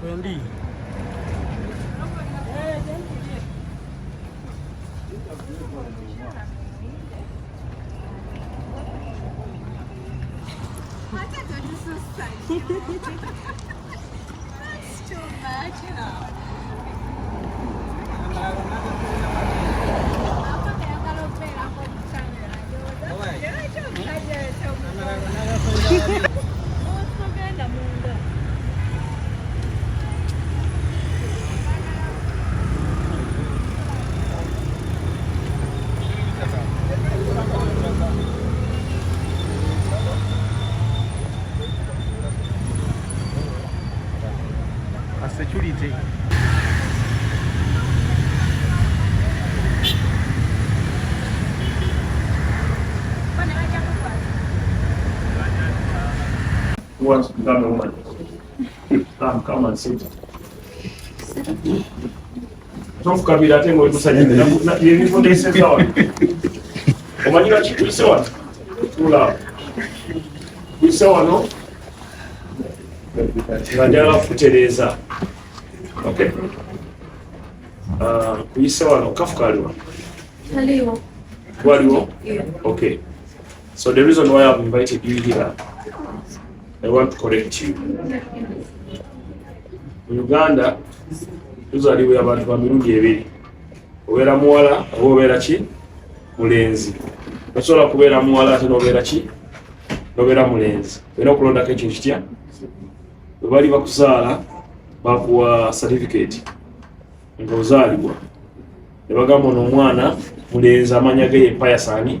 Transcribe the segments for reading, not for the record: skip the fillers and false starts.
Wendi. Security. Who wants to become a woman? Come, come and sit. Tofukabira ate ng'oli musajja ebifundisizza wano. Omanyi lwaki tuyise wano? Tuula. Tuyise wano nga njagala kukutereeza. Okay. Kuyise wano kafu kaliwa? Kaliwo. Waliwo? Yeah. Okay. So the reason why I've invited you here, I want to correct you. Mu Uganda tuzaalibwa abantu ba mirundi ebiri, obeera muwala oba obeera ki mulenzi. Tosobola kubeera muwala ate n'obeera ki n'obeera mulenzi, olina okulondako ekintu kitya. Bwe bali bakuzaala bakuwa certificate ng'ozaalibwa ne bagamba ono omwana mulenzi, amanya ge ye Payasani,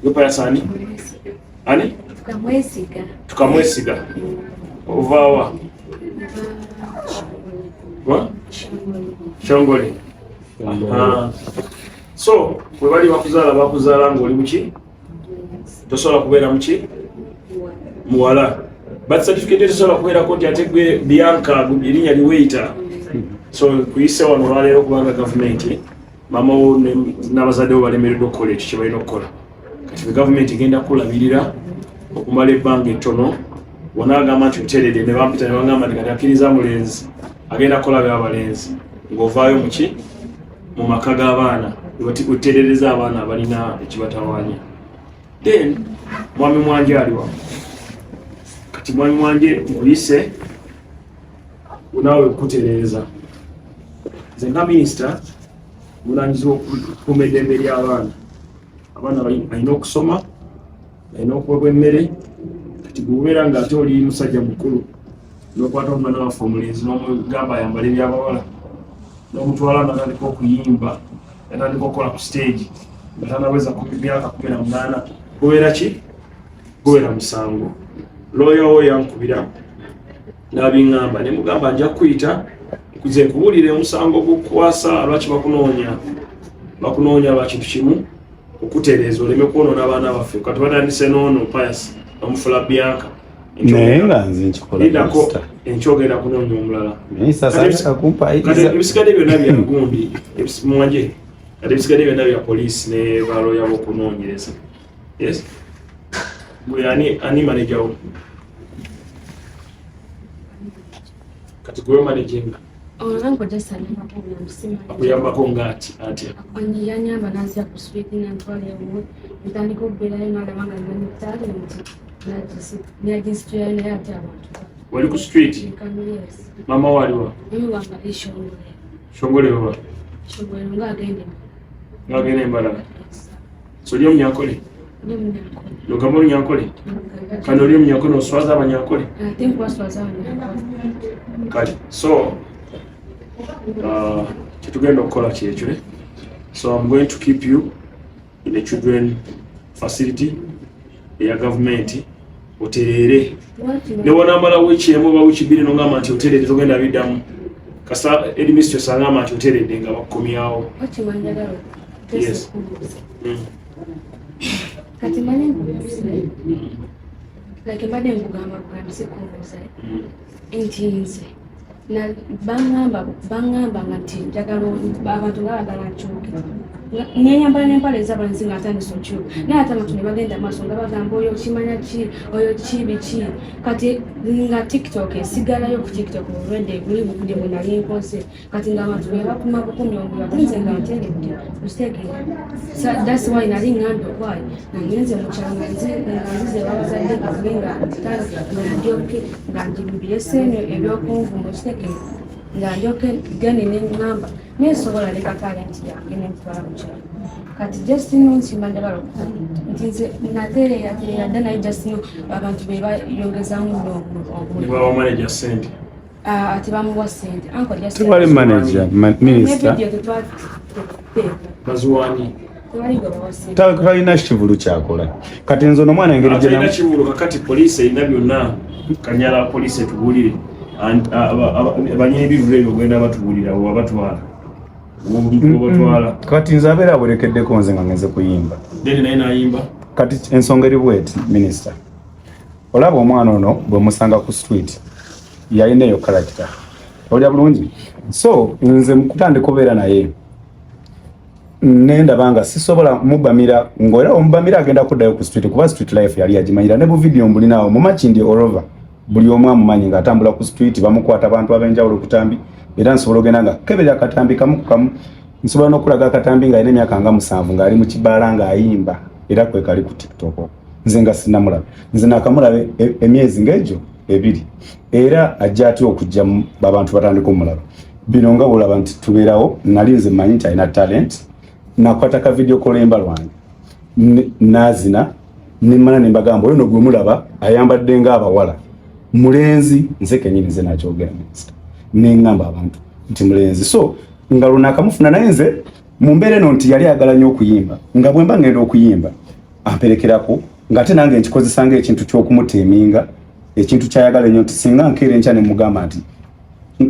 ge Payasani ani? Tukamwesiga. Tukamwesiga. Ovaawa? Wa? Shongole. Aha. So bwe bali bakuzaala bakuzaala ng'oli muki, tosobola kubeera muki muwala. Birth certificate tosobola kubeerako nti ate gwe Bianca erinnya liweyita. So kuyise wano olwaleero kubanga gavumenti, maama wo n'abazadde bo balemereddwa okukola ekyo kye balina okukola. Kati bwe gavumenti egenda kukulabirira okumala ebbanga ettono, wanaagamba nti oteredde ne bampita ne bagamba nti kati akkiriza mulenzi agenda kukola by'abalenzi, ng'ovaayo muki mu maka g'abaana oterereza abaana abalina ekibatawaanya. Then mwami Mwanje aliwa? Kati mwami Mwanje, nkuyise naawe kukutereeza. Nze nga minisita mulanyizibwa okukuuma eddembe ly'abaana. Abaana balina okusoma, balina okuwebwa emmere. Kati bw'obeera nga ate oli musajja mukulu n'okwata omwana waffe omulenzi n'omugamba ayambale ebyabawala n'omutwala natandika okuyimba, natandika okukola ku stage nga tanaweza myaka 18, gubeera ki? Gubeera musango. Looya wo yankubira n'abiŋŋamba ne mugamba nja kukuyita nkuze nkubuulire omusango gukukwasa. Lwaki bakunoonya? Bakunoonya lwa kintu kimu, okutereeza oleme kwonoona abaana baffe. Kati batandise n'ono Pius bamufula Bianca. Naye nga nze nkikola. Lindako. Minisita. Enkyogenda kunoonya omulala. Minisita saagala kumpaayiriza. Kati ebisigadde byonna bya gundi mwanje, kati ebisigadde byonna bya poliisi ne balooya b'okunoonyereza. Yes, gwe ani, ani manager wo? Kati gwe managinga? Olwango jasanyambako byansimanyi. Akuyambako nga ati atya? Yanyamba nanzija ku street, nantwala ewuwe, ntandika okubeerayo, nalaba nga nmanyi talent, naginsitulayo, naye ate abantu Wali ku street? Yes. Mama waliwa? Mami wange ali Shongole. Shongole oba? Shongole ngaagende. Ngagenda embalala. So oli omunyankole? Ndi Munyankole. Nogamba olunyankole kandi oli omunyankole, oswaza abanyankole. Ate nkwaswaza abanyankole? Kale so kyetugenda okukola kyekyo, eh? So I'm going to keep you in a children facility eya gavumenti otereere. Ne wanaamala wiiki emu oba wiiki 2 nogamba nti oteredde, togenda biddamu. Kasa headmistress agamba nti oteredde nga bakukomyawo. Wakimanjagala. Yes. Kati manyi nkubuuze, like mbadde nkugamba bugambi, sikubuuza nti nze baŋŋamba nga nti njagala abantu nga bagala nkyuke. Neyambala n'empale ez'abalenzi nga atandise okyuka, naye ate abantu ne bagenda maaso nga bagamba oyo kimanya ki, oyo ki, biki. Kati nga TikTok esigalayo ku TikTok olwedde buli bukudi bwe nali nkoze. Kati nga abantu be bakuma bukumi omuliro, ate nze nga nteredde, okitegeera? That's why nali ngambye okwayi nangenze mu kyalo nga nzize babazadde bange nga nga ndyoke nga mbirese eno ebyokunvuma, okitegeera? Nga ndyoke gene neŋŋamba naye sobola leka talent yange nentwala mu kyalo. Kati just no nsima njagala okukola nti nze natereeratereera dda, naye just no abantu be bayongezaamu nnyo. Ne bawa manager sente? Ate bamuwa sente, uncle, just Tewali manager, minister. Ne video tetwateeka. Baziwani? Tewali gwe bawa sente. Talina kivulu kyakola. Kati nze ono omwana engeri Atalina gye kiwulo. Kakati poliisi erina byonna. Kanyala poliisi etubuulire. Banyini bivulu ebyo ogenda batubuulira wewabatwala, webatwala. Kati nze abeera awerekeddeko nze nga ngenze kuyimba. Then naye nayimba. Kati ensonga eri bweti, minisita, olaba omwana ono bwe musanga ku street yalina eyo character, olya bulungi. So nze mukutandika obeera naye nendaba nga sisobola mubamira, ngaera omubamira agenda kuddayo ku street, kuba street life yali yagimanyira ne buvidiyo mbulinawo mu Makindye olova buli omu amumanyi ng'atambula ku street, bamukwata abantu ab'enjawulo kutambi. Era nsobola ogenda nga keberera akatambi kamu ku kamu, nsobola n'okulaga akatambi ng'alina emyaka nga 7 ng'ali mu kibaala ng'ayimba, era kwe kali ku TikTok. Nze nga sinnamulaba, nze nakamulaba emyezi ng'egyo 2, era ajja atya okujja abantu batandika omulaba bino nga bwolaba nti tubeerawo. Nali nze mmanyi nti alina talent, nakwata ka video kolemba lwange nazina nemala nembagamba oyo no gwe mulaba ayambadde ng'abawala mulenzi. Nze kenyini nze nakyogera, minisita, neŋŋamba abantu nti mulenzi. So nga lunakamufuna naye nze mu mbeera eno nti yali ayagala nnyo okuyimba, nga bwe mba ngenda okuyimba amperekerako, ng'ate nange nkikozesa ng'ekintu ky'okumuteeminga ekintu kyayagala ennyo, nti singa nkeera enkya ne mugamba nti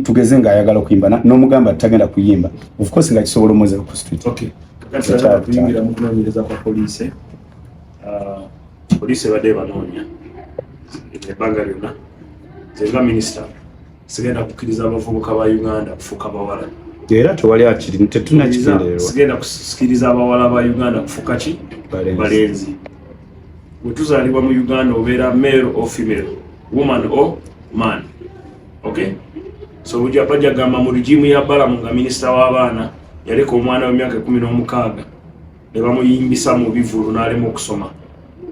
tugeze ng'ayagala okuyimba n'omugamba tagenda kuyimba, of course nga kisobola omweza ku street. Okay, kakati ayagala kuyingira mu kunoonyereza kwa poliisi. Ah, poliisi ebadde ebanoonya ebbanga lyonna. Nze nga minisita sigenda kukkiriza abavubuka ba Uganda kufuuka bawala. Era tewali akiri, tetunakigendererwa. Sigenda kusikiriza abawala ba Uganda kufuuka ki? Balenzi. Balenzi. Bwe tuzaalibwa mu Uganda obeera male or female, woman or man, okay? So bujja bajja gamba mu regime ya Balamu nga minisita w'abaana yaleka omwana w'emyaka 16 ne bamuyimbisa mu bivulu n'alema okusoma,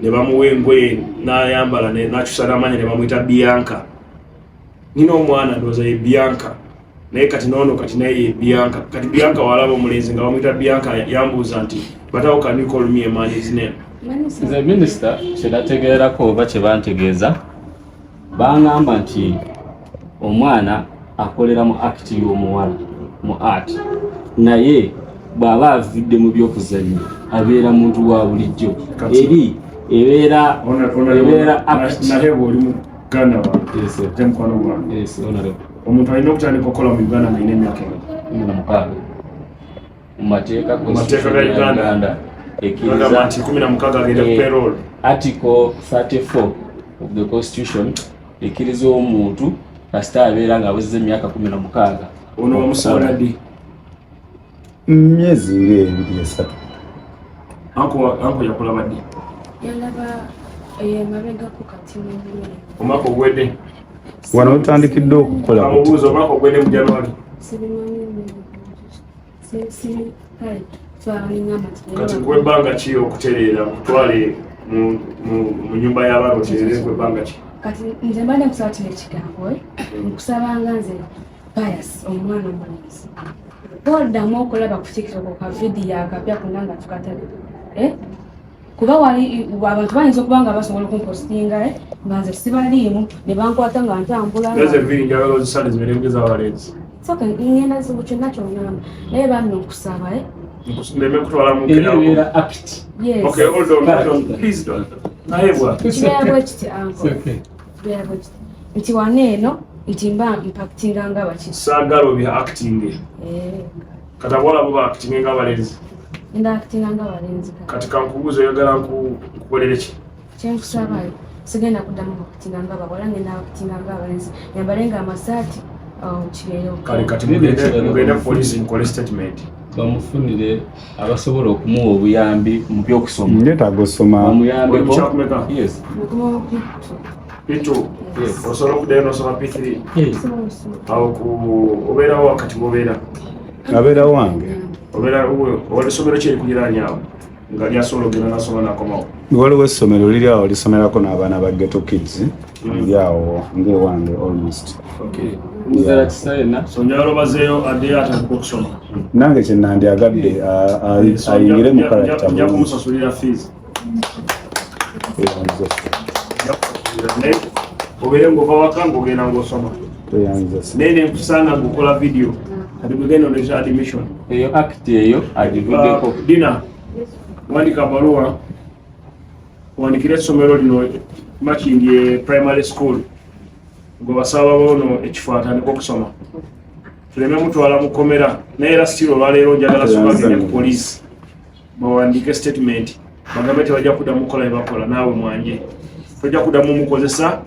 ne bamuwa engoye n'ayambala n'akyusa n'amanya ne bamuyita Bianca. Nina omwana ndowooza ye Bianca, naye kati noono kati naye ye Bianca. Kati Bianca walaba omulenzi nga bamuyita Bianca, yambuuza nti, "But how can you call me a man's name?" Nze minisita kyenategeerako oba kye bantegeeza, baŋŋamba nti omwana akolera mu act y'omuwala mu art, naye bw'aba avudde mu byokuzannya abeera muntu wa bulijjo. Eri ebeera act. Naye bw'oli muganda wange, Yes, sir. ate mukwano gwange, Yes, honorable. omuntu alina okutandika okukola mu Uganda ng'alina emyaka emeka? 16 mu mateeka. Mu mateeka ga Uganda. Ekkiriza Bagamba nti 16 agende ku payroll. Article 34 of the Constitution ekkiriza omuntu kasita abeera ng'awezezza emyaka 16. Ono wamusanga ddi? Myezi nga 2, 3. Uncle yakulaba ddi? Yalaba emabegako kati mu Omwaka ogwedde? Wano otandikidde okukola ku Amubuuza omwaka ogwedde mu January. Sibimanyi, kale twalinga Kati nkuwa ebbanga ki okutereera, nkutwale mu nyumba y'abaana otereere? Nkuwa ebbanga ki? Kati nze mbadde nkusaba kino ekigambo, nkusabanga nze Pius, omwana omulenzi toddamu okulaba ku TikTok ka vidiyo akapya konna nga tukatale, eh? Kuba wali abantu bayinza okuba nga basobola okumpositinga, eh? Nga nze sibaliimu ne bankwata nga ntambula. Gaze enviiri njagala ozisale zibeere ng'ez'abalenzi. Soka ngenda zibu kyonna kyongamba, naye bambi nkusaba, eh? Ndeme kutwala mu Era ebeera act. Yes. Okay, hold on, hold on. Please don't. Naye bwa. Kibeera bwe kiti, uncle, kibeera bwe kiti nti wano eno nti mba mpactinga nga baki. Saagala obya acting. Eh, Kati abawala bo ba acting ng'abalenzi. Ngenda actinga nga balenzi kati. Kati kankubuuza, oyagala nkukolere ki? Kyenkusaba, sigenda kuddamu actinga nga bawala, ngenda actinga nga abalenzi, nyambale nga amasaati, awo kibeerewo. Kale kati mugende ku poliisi mukole statement. Bamufunire abasobola okumuwa obuyambi mu byokusoma. Ndeetaaga osoma. Bamuyambeko. Kyakumeka? Yes. P2. Yes. Osobola okuddayo n'osoma P3? Yes. Awo ku obeerawo wakati wobeera? Abeera wange. Obeera owa essomero ki erikuliraanye awo nga lyasobola ogenda nasoma nakomawo? Waliwo essomero liri awo lisomerako n'abaana ba ghetto kids, liri awo ng'ewange almost. Okay. Muzala kisa yenna. So njagala obazeeyo addeyo atandika okusoma. Nange kye nandyagadde So ayingire mu character nja bulungi. kumusasulira fees. Tweyanze. Nja kusasulira, naye obeere ng'ova waka ng'ogenda ng'osoma. Tweyanze. Naye nenkusanga ng'okola video, kati gwegenda ondeeta admission. Eyo act eyo agivuddeko. Dina, wandika baluwa wandikire essomero lino, Makindye Primary School, gwe basaba bono ekifo atandika okusoma, tuleme mutwala mu kkomera. Naye era still olwaleero njagala soka agende ku poliisi bawandiike statement, bagambe tebajja kuddamu kukola bye bakola. Naawe mwanje tojja kuddamu mukozesa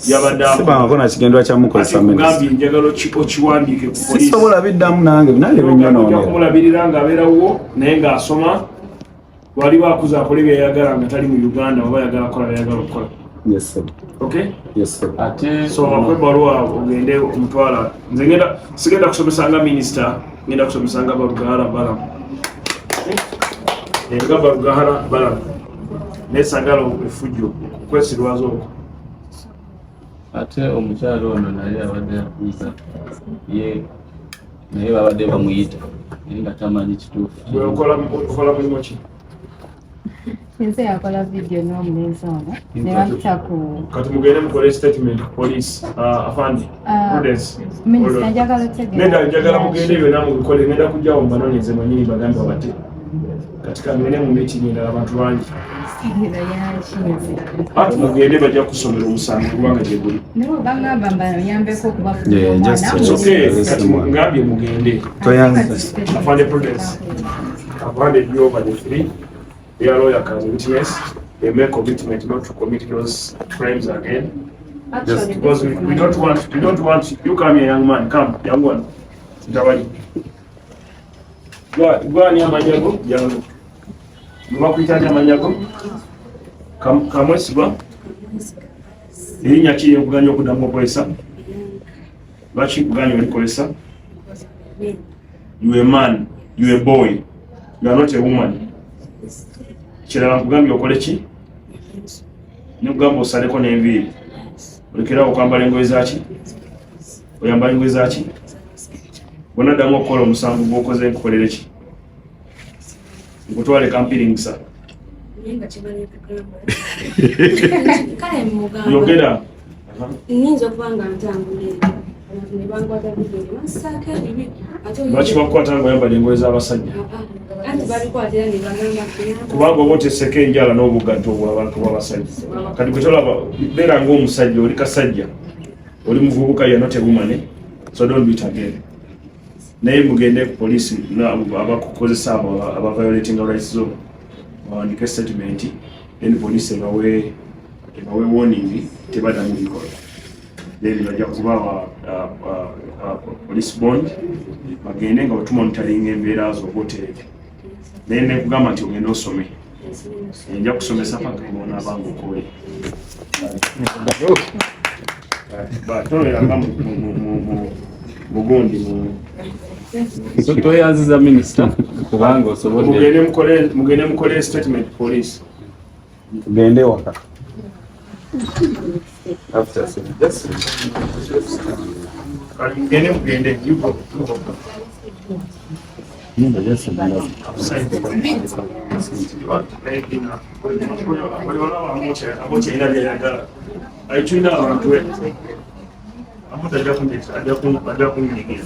byabadde akola. Sibangako nakigendwa kyamukozesa. Ati minisita. kugambye njagala okiwandiike ku poliisi. Sisobola biddamu, nange nange Ojja binyonoonera. kumulabirira ng'abeerawo, naye ng'asoma. Waliwo akuza akole byeyagala nga tali mu Uganda, oba ayagala kukola byeyagala okukola. Yes, sir. Okay. Yes, sir. Ate So bakuwe ebbaluwa ogende omutwala. Nze ngenda, sigenda kusomesa nga minisita, ngenda kusomesa nga Barugahara Balamu. Eh, nga Barugahara Balamu, naye sagala efujjo okwesirwaza okwo. Ate omukyalo ono naye abadde abuuza ye, naye babadde bamuyita naye nga tamanyi kituufu. Gwe okola mulimu ki? Nze yakola vidiyo n'omulenzi ono ne bampita ku Kati mugende mukole statement ku police. Afande Prudence. Minisita, njagala otegeera. Neda, njagala mugende byonna mubikole. Ngenda kujjawo mbanonyeze mwenyini, bagambe babate. Kati kangende mu meeting endala, abantu bangi. Tegeera yankinze. Ati mugende, bajja kusomera omusango kubanga gye guli. Naye bangamba mbayambeko okubafunira Yeah, omwana. just- It's okay. Kati ngambye mugende. Tweyanze. Afande Prudence, I've handed you over the three. Their lawyer can witness. They make commitment not to commit those crimes again. Actually, Because we don't want you. Come here, young man. Come, young one. Ntabali. Gwa ni amanya go? Jangu. Bakuyita ani amanya go? Kamwesigwa. Erinnya ki eryokuganya okuddamu okukozesa? Lwaki nkuganya olikozesa? You a man, you a boy, you are not a woman. Kirala nkugambye okole ki? Nekugamba osaleko n'enviiri. Olekerawo okwambala engoye zaki? Oyambala engoye zaki? Bwonaddamu okukola omusango gw'okoze, nkukolere ki? Nkutwale kampiringisa. Naye nga kibali kugamba, kale mugamba. Yogera. Nyinza okuba nga ntambula, abantu ne bankwata vidiyo ne bansaako ebibi, ate Lwaki bakukwata nga oyambala engoye z'abasajja? Anti babikwata era ne bagamba. Kubanga oba oteseko enjala n'obugatto obwabantu bw'abasajja. Kati gwe tolaba, beera ng'omusajja, oli kasajja, oli muvubuka, you're not a woman, eh? So don't do it again. Naye mugende ku poliisi, abakukozesa abo aba violating rights zo bawandike statement, then poliisi ebawe warning, tebaddamu bikola. Then bajja kubawa police bond, bagende nga bwetumonitoringa embeera zo oba otereke. Naye nekugamba nti ogende osome, nja kusomesa paka bonaabanga okole. Toberanga mugundi mu So tweyanziza minisita kubanga osobodde. Mugende mukole statement police. Tugende waka. After, just Kale mugende, mugende. You go, you go. Nyumba just Abokyalina byayagala ayitulina abantu, amuti ajja kunyigira.